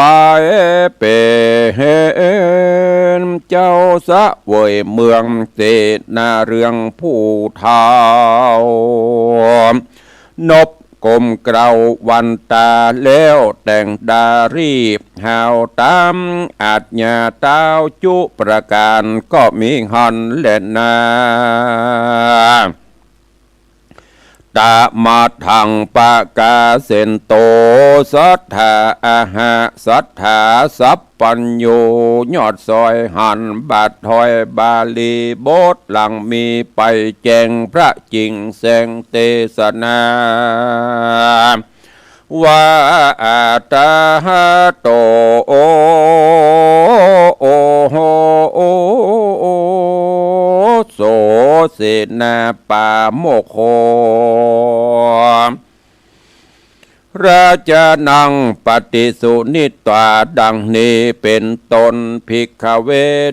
เป๋นเจ้าเสวยเมือง เสนาเรืองผู้เฒ่า นบกรมเกล้าวันตา แล้วแต่งดารีบหาวต๋ามอาจญาเต้าจุประก๋าน ก็มีหั้นแลนา ตมะธังปะกาเสนโต สัตถาอะหะ สัตถาสัพพัญญู ยอดซอยหันบาทถ้อยบาลีบทหลังมีไปแจ้งพระจิ่งแสงเตสนา ว่าอะระหะโต โอ โอ โอ โอ โอ โส เสนาปาโมกโข ราชานังปฏิสุนิตวา ดังนี้เป๋นต้น ภิกขเว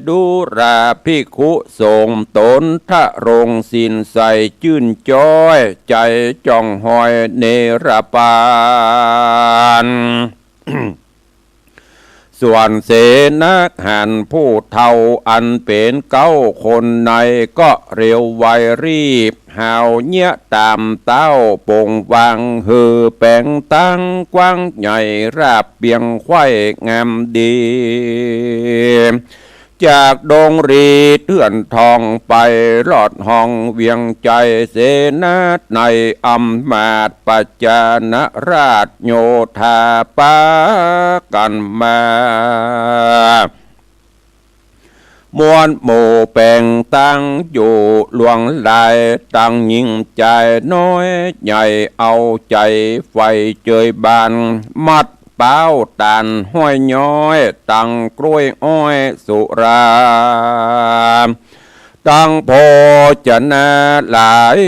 ดูราภิกขุสงฆ์ ต๋นทรงสินใสจื้นจ้อย ใจ๋จ่องหอยเนรปาน ส่วนเสนาหารผู้เฒ่าอันเป๋นเก๊าคนในก็เร็วไวรีบ หาวเยียะต๋ามเต้าปงวาง หื้อแป๋งตังกว้างใหญ่ราบเปียงไขว้งามดี จากดงรีเถื่อนทองไปลอดห้องเวียงใจ๋ เสนาในอำมาตย์ปัจจานะราชโยธาปากั๋นมา มวลหมู่แป๋งตังอยู่หลวงหลาย ตังญิงจายน้อยใหญ่ เอาใจ๋ใฝ่เจยบาน มัดเป๊าต๋านห้อยย้อย ตังกล้วยอ้อยสุรา ตังโภชนะหลาย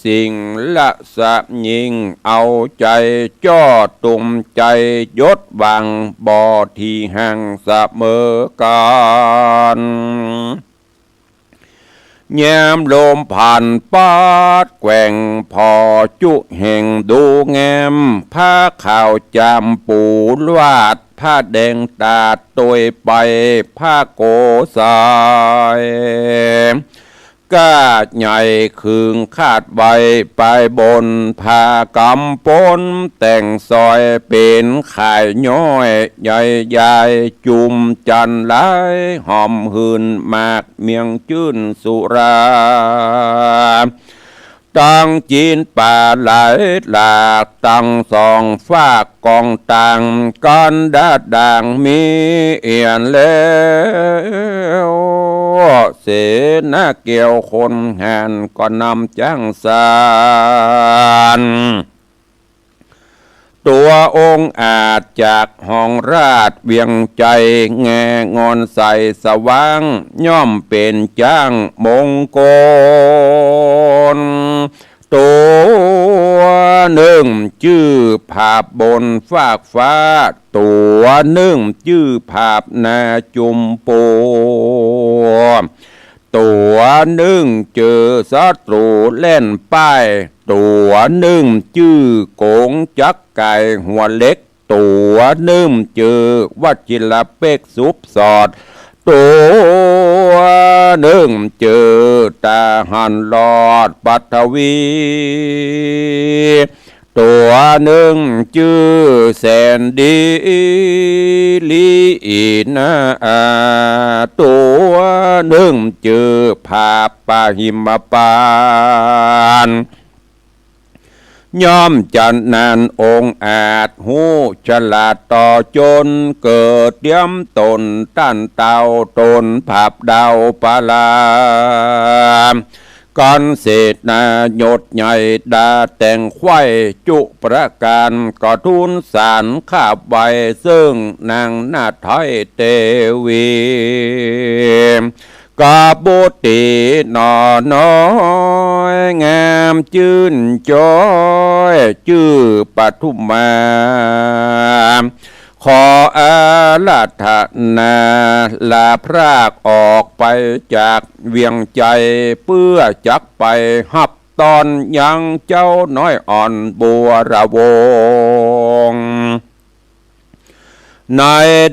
สิ่ง ละสะยิ่งเอาใจ๋จ้อ ตุ้มใจ๋ยดหวัง บ่ตี้ห่างเสมอกั๋น ยามลมผ่านปาดแกว่ง ผ่อจุแห่งดูแง้ม ผ้าขาวจามปูลวาด ผ้าแดงตาดตวยไป ผ้าโกศย ก้าใหญ่ขึงคาดไว้ปลายบน ผ้ากำปนแต่งซอย เป๋นข่ายย้อยใหญ่ใหญ่ จุ่มจันทร์หลายหอมหื่น หมากเมียงจื้นสุรา ตังจีนป๋าไหลหลาก ตังสองฟากกองตาง กันดาด่างมีเอี่ยนแล้ว เสนาเกี่ยวคนหานก็นำจ้างสาน ตั๋วองอาจจากหองราชเวียงไจ แงงอนใสสว่าง ย่อมเป๋นจ้างมงคล ตั๋วนึ่งจื้อผาบบนฟากฟ้า ตั๋วนึ่งจื้อผาบนาจุมปู ตั๋วนึ่งจื้อศัตรูแล่นป้าย ตั๋วนึ่งจื้อโก๋งจักรก๋ายหัวเหล็ก ตั๋วนึ่งจื้อวชิรเปกสุบสอด ตั๋วนึ่งจื้อทหารรอดปัทวี ตั๋วนึ่งจื้อแสนดีลีนา ตั๋วนึ่งจื้อผาบปหิมปาน ย่อมจะนานองอาจฮู้ฉลาดต่อจน เกิดเตรียมต๋นต้านเต้าต๋นผาบดาวปลา กันเสนายศใหญ่ดาแต่งไขว้จุประก๋าน ก็ทูลสารข้าบไหว้เซิ่งนางนาฏไทยเตวี กับบุตรีหน่อน้อยงามจื้นจ้อย จื้อปทุมมา ขออาราธนาลาพรากออกไปจากเวียงไจ เปื้อจักไปฮับต้อนยังเจ้าน้อยอ่อนบัวระวง ใน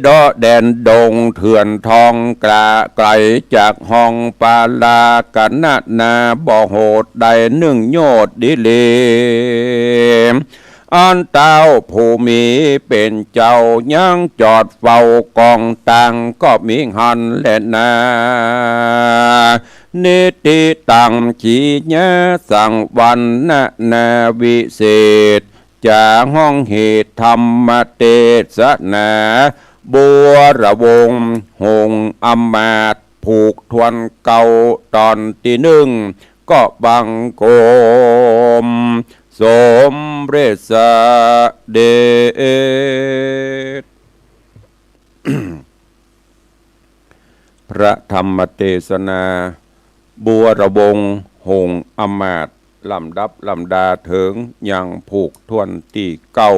เดาะแดนดงเถื่อนทองกระไก๋จากฮองปาลา กะนะนาบ่โหดใดนึ่งโยชน์ดีหลี อันเต้าผู้มีเป๋นเจ้ายังจอดเฝ้ากองตางก็มีหั้นแลนา นิติตัง กิริยาสังวรรณนาวิเศษ จะฮ้องเหตุธรรมเตสนา บัวระวงหงส์อำมาตย์ผูกถ้วนเกล้าต๋อนตี้นึ่ง ก็บังคมสมเร็จเสด็จ พระธรรมเตสนา บัวระวงหงส์อำมาตย์ลำดับลำดาเถิงยังผูกถ้วนตี้เก้า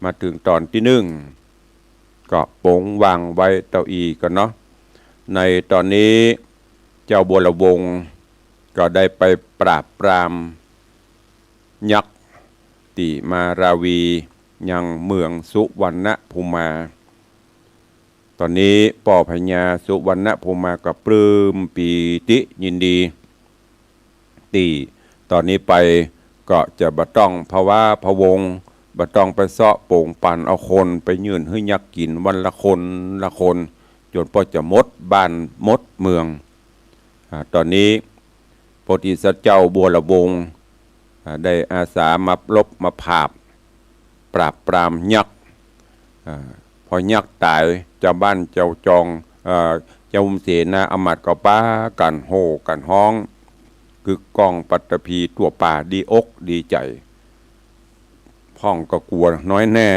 มาเถิงต๋อนตี้นึ่ง ก็ปงวางไว้เต้าอี้ก่อนเนาะ ในต๋อนนี้เจ้าบัวระวงก็ได้ไปปราบปรามยักษ์ตี้มาราวียังเมืองสุวรรณภูมา ต๋อนนี้ป้อพญาสุวรรณภูมาก็ปลื้มปีติยินดี ตี้ต๋อนนี้ไปก็จะบ่ต้องพะว้าพะวง บ่ต้องไปเซาะโป๋งปันเอาคนไปยื่นหื้อยักษ์กิ๋นวันละคนละคน จ๋นป้อจะหมดบ้านหมดเมือง อ่า ต๋อนนี้โพธิสัตว์เจ้าบัวระวง อ่า ได้อาสามารบมาผาบ ปราบปรามยักษ์ อ่า พอยักษ์ต๋าย จาวบ้านจาวจอง เอ่อ จาวเสนาอำมาตย์ก็ปากั๋นโห่กั๋นฮ้อง กึกก้องปัตตภีทั่วป่าดีอกดีใจ๋ พ่องก็กั๋วน้อยแน่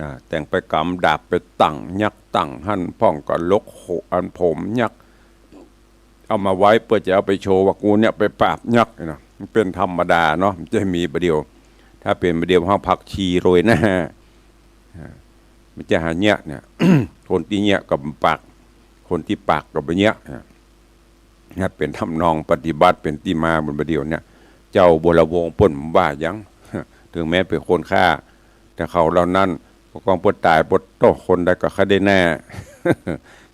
อ่า แต่งไปก๋ำดาบไปตั้งยักษ์ตั้งหั้น พ่องก็ลกโห อันผมยักษ์ เอามาไว้เปื้อจะเอาไปโชว์ว่ากูเนี่ยไปปราบยักษ์นะ มันเป๋นธรรมดาเนาะ มันจะมีบ่าเดี่ยว ถ้าเป๋นบ่าเดี่ยวเฮาผักชีโรยหน้า อ่า มันจะหาเยียะเนี่ย คนตี้เยียะก็ปาก คนตี้ปากก็บ่เยียะ อ่า เนี่ยเป๋นทำนองปฏิบัติเป๋นตี้มาบนบ่าเดี่ยวเนี่ย เจ้าบัวระวงเปิ้นว่าหยัง เถิงแม้เป๋นคนฆ่า แต่เขาเหล่านั้น ปกป้องเปิ้นต๋าย ปดโต้คนใดก็ใค่ได้แน่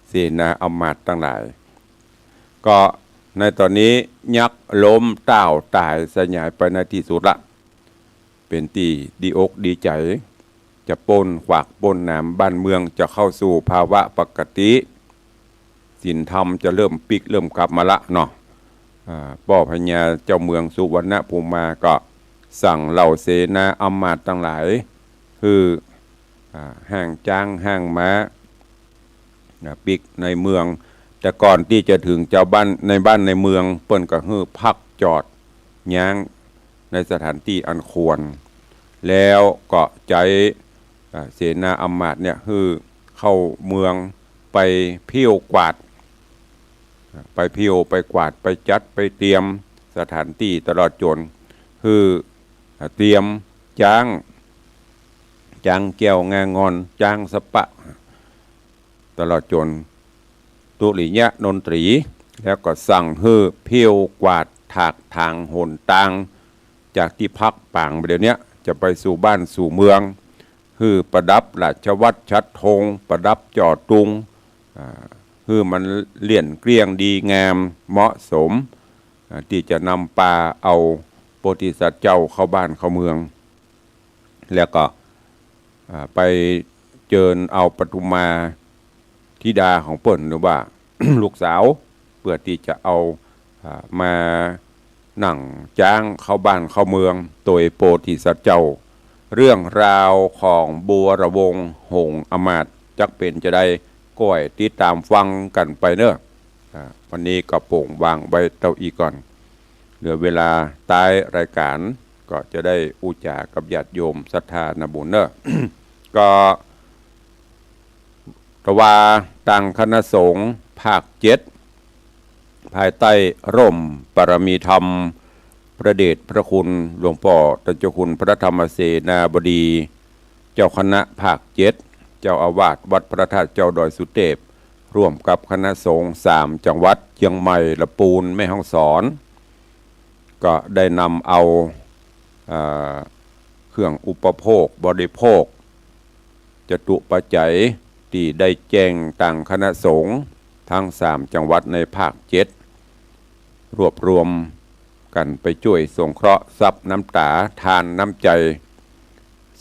เสนาอำมาตย์ตังหลาย ก็ในต๋อนนี้ยักษ์ล้มต้าวต๋ายสยายไปในตี้สุดละ เป๋นตี้ดีอกดีใจ๋ จะป๊นขวากป๊นหนาม บ้านเมืองจะเข้าสู่ภาวะปกติ ศีลธรรมจะเริ่มปิ๊กเริ่มกลับมาละเนาะ อ่า ป้อพญาเจ้าเมืองสุวรรณภูมาก็สั่งเหล่าเสนาอำมาตย์ตังหลาย หื้อ อ่า ห้างจ๊างห้างม้า อ่า ปิ๊กในเมือง แต่ก่อนตี้จะเถิงจาวบ้านในบ้านในเมือง เปิ้นก็หื้อพักจอดย้างในสถานตี้อันควร แล้วก็ใจ๊ อ่า เสนาอำมาตย์เนี่ย หื้อเข้าเมืองไปเผี้ยวกวาด อ่า ไปเผี้ยวไปกวาดไปจัดไปเตรียมสถานตี้ตลอดจ๋น หื้อ อ่า เตรียมจ๊าง จ๊างแก้วงางอน จ๊างสะปะ ตลอดจ๋นดุริยะดนตรี แล้วก็สั่งหื้อเผี้ยวกวาดถากถางหนตาง จากตี้พักป๋างไปเดี๋ยวเนี้ย จะไปสู่บ้านสู่เมือง หื้อประดับราชวัตรฉัตรธง ประดับจ่อตุง อ่า หื้อมันเลี่ยนเกลี้ยงดีงามเหมาะสม อ่า ตี้จะนำปาเอาโพธิสัตว์เจ้าเข้าบ้านเข้าเมือง แล้วก็ อ่า ไปเจิญเอาปทุมมาธิดาของเปิ้น หรือว่า ลูกสาว เปื้อตี้จะเอา อ่า มานั่งจ๊างเข้าบ้านเข้าเมือง โตยโพธิสัตว์เจ้า เรื่องราวของบัวระวงหงส์อำมาตย์จักเป๋นจาใด ก้อยติดต๋ามฟังกั๋นไปเนาะ อ่า วันนี้ก็โป่งวางไว้เต้าอี้ก่อน เหลือเวลาต๊ายรายก๋าน ก็จะได้อู้จ๋ากับญาติโยมศรัทธานาบุญเนาะ ก็ ตะวาตางคณะสงฆ์ภาคเจ็ด ภายใต้ร่มบารมีธรรม พระเดชพระคุณหลวงป้อต้านเจ้าคุณพระธรรมเสนาบดี เจ้าคณะภาคเจ็ด เจ้าอาวาสวัดพระธาตุเจ้าดอยสุเตพ ร่วมกับคณะสงฆ์สามจังหวัด เจียงใหม่ ละปูน แม่ฮ่องสอน ก็ได้นำเอา อ่า เครื่องอุปโภคบริโภค จตุปัจจัยตี้ได้แจ้งตางคณะสงฆ์ตึงสามจังหวัดในภาคเจ็ด รวบรวมกั๋นไปจ้วยสงเคราะห์ทรัพย์น้ำต๋า ทานน้ำใจ๋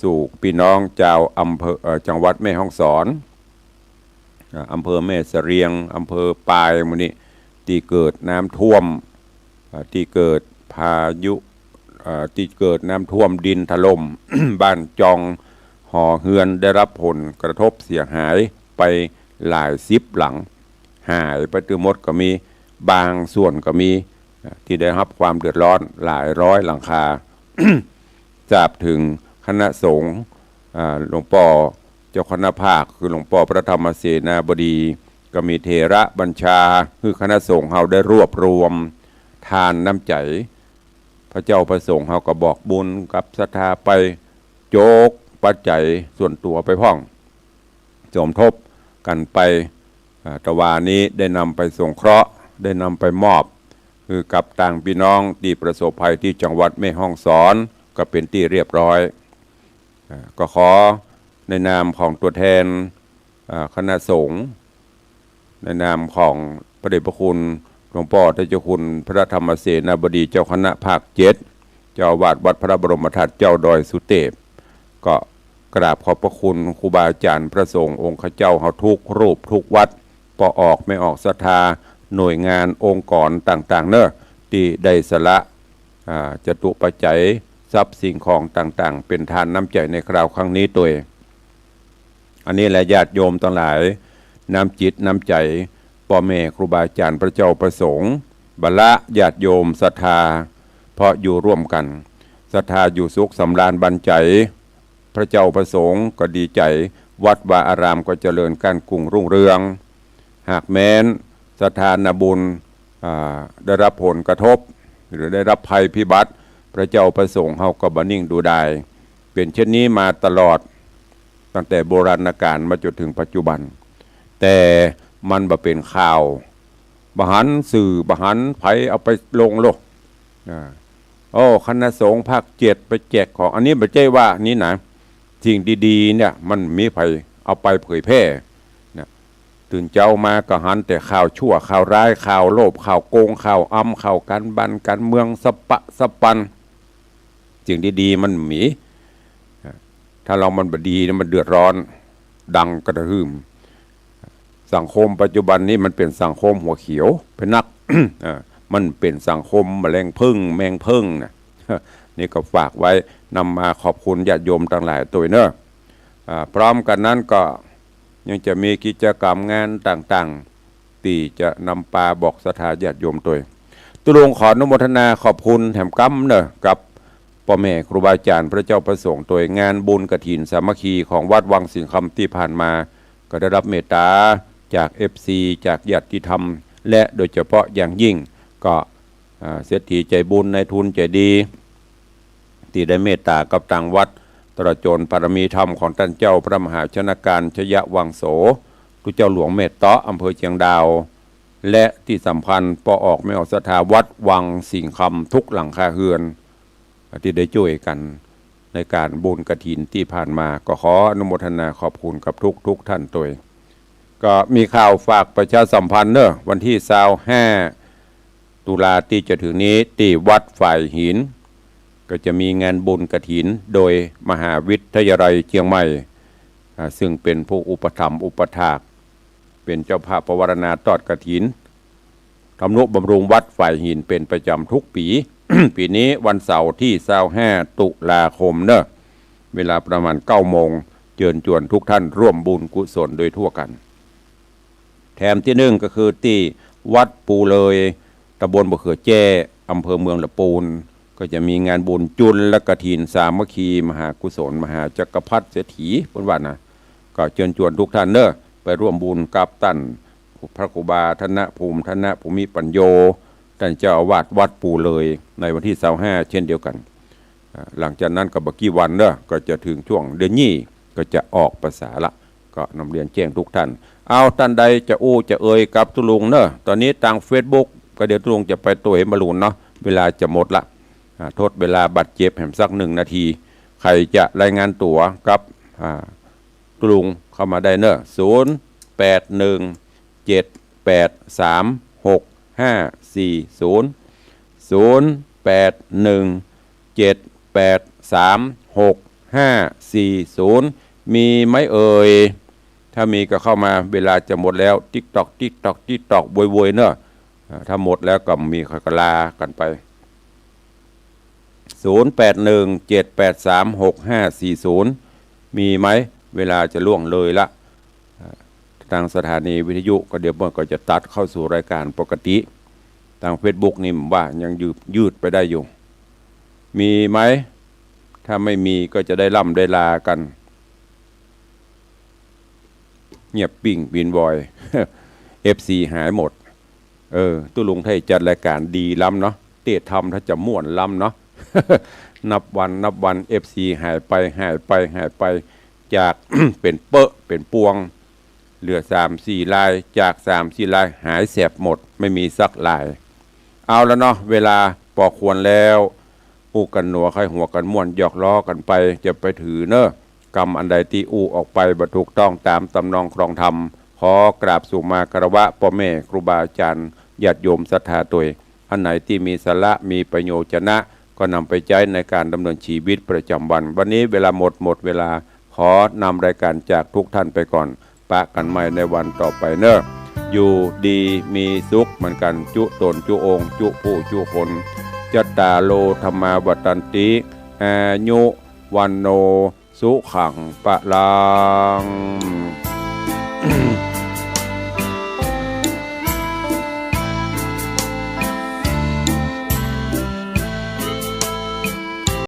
สู่ปี้น้องจาวอำเภอ เอ่อ จังหวัดแม่ฮ่องสอน อ่า อำเภอแม่เสลียง อำเภอปาย หมู่นี้ ตี้เกิดน้ำท่วม อ่า ตี้เกิดพายุ อ่า ตี้เกิดน้ำท่วมดินถล่ม บ้านจอง หอเฮือนได้รับผลกระทบเสียหายไปหลายสิบหลัง หายไปตึงหมดก็มี บางส่วนก็มี อ่า ตี้ได้รับความเดือดร้อนหลายร้อยหลังคา ทราบเถิงคณะสงฆ์ อ่า หลวงป้อเจ้าคณะภาค คือหลวงป้อพระธรรมเสนาบดี ก็มีเถระบัญชา คือคณะสงฆ์เฮาได้รวบรวมทานน้ำใจ๋ พระเจ้าพระสงฆ์เฮาก็บอกบุญกับศรัทธาไป โจกปัจจัยส่วนตั๋วไปพ่อง สมทบกั๋นไป อ่า ตะวานี้ได้นำไปสงเคราะห์ ได้นำไปมอบ คือกับตางปี้น้องตี้ประสบภัยตี้จังหวัดแม่ฮ่องสอน ก็เป๋นตี้เรียบร้อย อ่า ก็ขอในนามของตั๋วแทน อ่า คณะสงฆ์ ในนามของพระเดชพระคุณหลวงป้อต้านเจ้าคุณพระธรรมเสนาบดีเจ้าคณะภาคเจ็ด เจ้าอาวาสวัดพระบรมธาตุเจ้าดอยสุเตพ ก็กราบขอบพระคุณครูบาอาจ๋ารย์พระสงฆ์องค์ข้าเจ้าเฮาทุกรูปทุกวัด ป้อออกแม่ออกศรัทธา หน่วยงานองค์กรต่างๆ เนาะ ตี้ได้สละ อ่า จตุปัจจัยทรัพย์สิ่งของต่างๆ เป๋นทานน้ำใจ๋ในคราวครั้งนี้ตวย อันนี้แหละญาติโยมตังหลาย น้ำจิตน้ำใจ๋ป้อแม่ครูบาอาจ๋ารย์พระเจ้าพระสงฆ์ บรรดาญาติโยมศรัทธา เพราะอยู่ร่วมกั๋น ศรัทธาอยู่สุขสำราญบันใจ๋ พระเจ้าพระสงฆ์ก็ดีใจ๋ วัดวาอารามก็เจริญก้านกุ่งรุ่งเรือง หากแม้นศรัทธานาบุญ อ่า ได้รับผลกระทบ หรือได้รับภัยพิบัติ พระเจ้าพระสงฆ์เฮาก็บ่นิ่งดูดาย เป๋นเช่นนี้มาตลอด ตั้งแต่โบราณกาลมาจ๋นเถิงปัจจุบัน แต่มันบ่เป๋นข่าว บ่หันสื่อ บ่หันใผเอาไปลงโลก อ่า โอ้ คณะสงฆ์ภาคเจ็ดไปแจกของ อันนี้บ่ใจ้ว่านี่นะ สิ่งดีๆ เนี่ย มันมีใผเอาไปเผยแพร่นะ ตื่นเจ๊ามาก็หันแต่ข่าวชั่ว ข่าวร้าย ข่าวโลภ ข่าวโกง ข่าวอำ ข่าวก๋านบ้านก๋านเมือง สะปะสะปัน สิ่งดีๆ มันมี ถ้าลาวมันบ่ดีเนี่ย มันเดือดร้อน ดังกระหึ่ม สังคมปัจจุบันนี้มันเป๋นสังคมหัวเขียวไปนัก อ่า มันเป๋นสังคมแมลงผึ้ง แมงผึ้งนะ นี่ก็ฝากไว้ นำมาขอบคุณญาติโยมตังหลายตวยเนาะ อ่า พร้อมกั๋นนั้นก็ยังจะมีกิจกรรมงานต่างๆ ตี้จะนำปาบอกศรัทธาญาติโยมตวย ตุ๊ลุงขออนุโมทนาขอบคุณแหมกำเนาะ กับป้อแม่ครูบาอาจ๋ารย์ พระเจ้าพระสงฆ์ตวย งานบุญกฐินสามัคคีของวัดวังสิงห์คำตี้ผ่านมา ก็ได้รับเมตต๋าจากเอฟซี จากญาติธรรม และโดยเฉพาะอย่างยิ่งก็ อ่า เศรษฐีใจ๋บุญ นายทุนใจ๋ดี ตี้ได้เมตต๋ากับตางวัด ตลอดจ๋นปารมีธรรมของต้านเจ้าพระมหาชนกาญจยวังโส ตุ๊เจ้าหลวงแม่เต๊าะ อำเภอเจียงดาว และตี้สำคัญป้อออกแม่ออกศรัทธาวัดวังสิงห์คำทุกหลังคาเฮือน ตี้ได้จ้วยกั๋นในก๋านบุญกฐินตี้ผ่านมา ก็ขออนุโมทนาขอบคุณกับทุกๆ ท่านตวย ก็มีข่าวฝากประชาสัมพันธ์เนาะ วันตี้ซาวห้า ตุลาตี้จะเถิงนี้ ตี้วัดฝายหิน ก็จะมีงานบุญกฐินโดยมหาวิทยาลัยเจียงใหม่ อ่า ซึ่งเป๋นผู้อุปถัมภ์อุปถาก เป๋นเจ้าภาพปวารณาตอดกฐิน ทำนุบำรุงวัดฝายหินเป๋นประจ๋ำทุกปี๋ ปี๋นี้วันเสาร์ตี้ซาวห้า ตุลาคมเนาะ เวลาประมาณเก้าโมง เจิญจวนทุกท่านร่วมบุญกุศลโดยทั่วกั๋น แถมตี้นึ่งก็คือตี้วัดปู่เลย ตำบลบ่อเขือแจ้ อำเภอเมืองละปูน ก็จะมีงานบุญจุลกฐินสามัคคีมหากุศล มหาจักรพรรดิเศรษฐี เปิ้นว่านะ ก็เจิญจวนทุกท่านเนาะ ไปร่วมบุญกับต้านพระครูบาธนภูมิ ธนภูมิปัญโญ ต้านเจ้าอาวาสวัดปู่เลย ในวันตี้ซาวห้า เช่นเดียวกั๋น อ่า หลังจากนั้นก็บ่กี่วันเนาะ ก็จะเถิงช่วงเดือนยี่ ก็จะออกพรรษาละ ก็นำเรียนแจ้งทุกท่าน เอา ต้านใดจะอู้จะเอ่ยกับตุ๊ลุงเนาะ ต๋อนนี้ตางเฟซบุ๊ก ก็เดี๋ยวตุ๊ลุงจะไปตั๋วเห็นบอลลูนเนาะ เวลาจะหมดละ อ่า ทดเวลาบาดเจ็บแหมสักหนึ่งนาที ใผจะรายงานตั๋วกับ อ่า ตุ๊ลุงเข้ามาได้เนาะ ศูนย์ แปด หนึ่ง เจ็ด แปด สาม หก ห้า สี่ ศูนย์ ศูนย์ แปด หนึ่ง เจ็ด แปด สาม หก ห้า สี่ ศูนย์ มีไหมเอ่ย ถ้ามีก็เข้ามา เวลาจะหมดแล้ว ติ๊กต๊อก ติ๊กต๊อก ติ๊กต๊อก โวยๆ เนาะ อ่า ถ้าหมดแล้วก็มี ข้อยก็ลากั๋นไป ศูนย์ แปด หนึ่ง เจ็ด แปด สาม หก ห้า สี่ ศูนย์ มีไหม เวลาจะล่วงเลยละ อ่า ตางสถานีวิทยุก็เดี๋ยวมันก็จะตัดเข้าสู่รายการปกติ ตางเฟซบุ๊กนี่ว่ายังยืด ยืดไปได้อยู่ มีไหม ถ้าไม่มีก็จะได้ล่ำได้ลากั๋น เงียบปิ้งปินวอย เอฟซี หายหมด เออ ตุ๊ลุงไทยจัดรายการดีล้ำเนาะ เต๊ทำถ้าจะม่วนล้ำเนาะ นับวันนับวัน เอฟซี หายไป หายไป หายไป จาก เป๋นเป๊อะเป๋นปวง เหลือสามสี่ราย จากสามสี่ราย หายแสบหมด ไม่มีสักราย เอาละเนาะ เวลาปอควรแล้ว อู้กั๋นหนัว ใค่หัวกั๋นม่วน หยอกล้อกั๋นไป จะไปถือเนาะ กำอันใดตี้อู้ออกไปบ่ถูกต้องต๋ามตำนองครองธรรม ขอกราบสุมาคารวะป้อแม่ครูบาอาจ๋ารย์ ญาติโยมศรัทธาตวย อันไหนตี้มีสาระ มีประโยชน์จะนะ ก็นำไปใจ๊ในก๋านดำเนินชีวิตประจ๋ำวัน วันนี้เวลาหมด หมดเวลา ขอนำรายการจากทุกท่านไปก่อน ปะกั๋นใหม่ในวันต่อไปเนาะ อยู่ดีมีสุขเหมือนกั๋น จุ๊ต๋นจุ๊องค์ จุ๊ผู้จุ๊คน จัตตาโร ธัมมา วัฑฒันติ อายุ วัณโณ สุขัง พลัง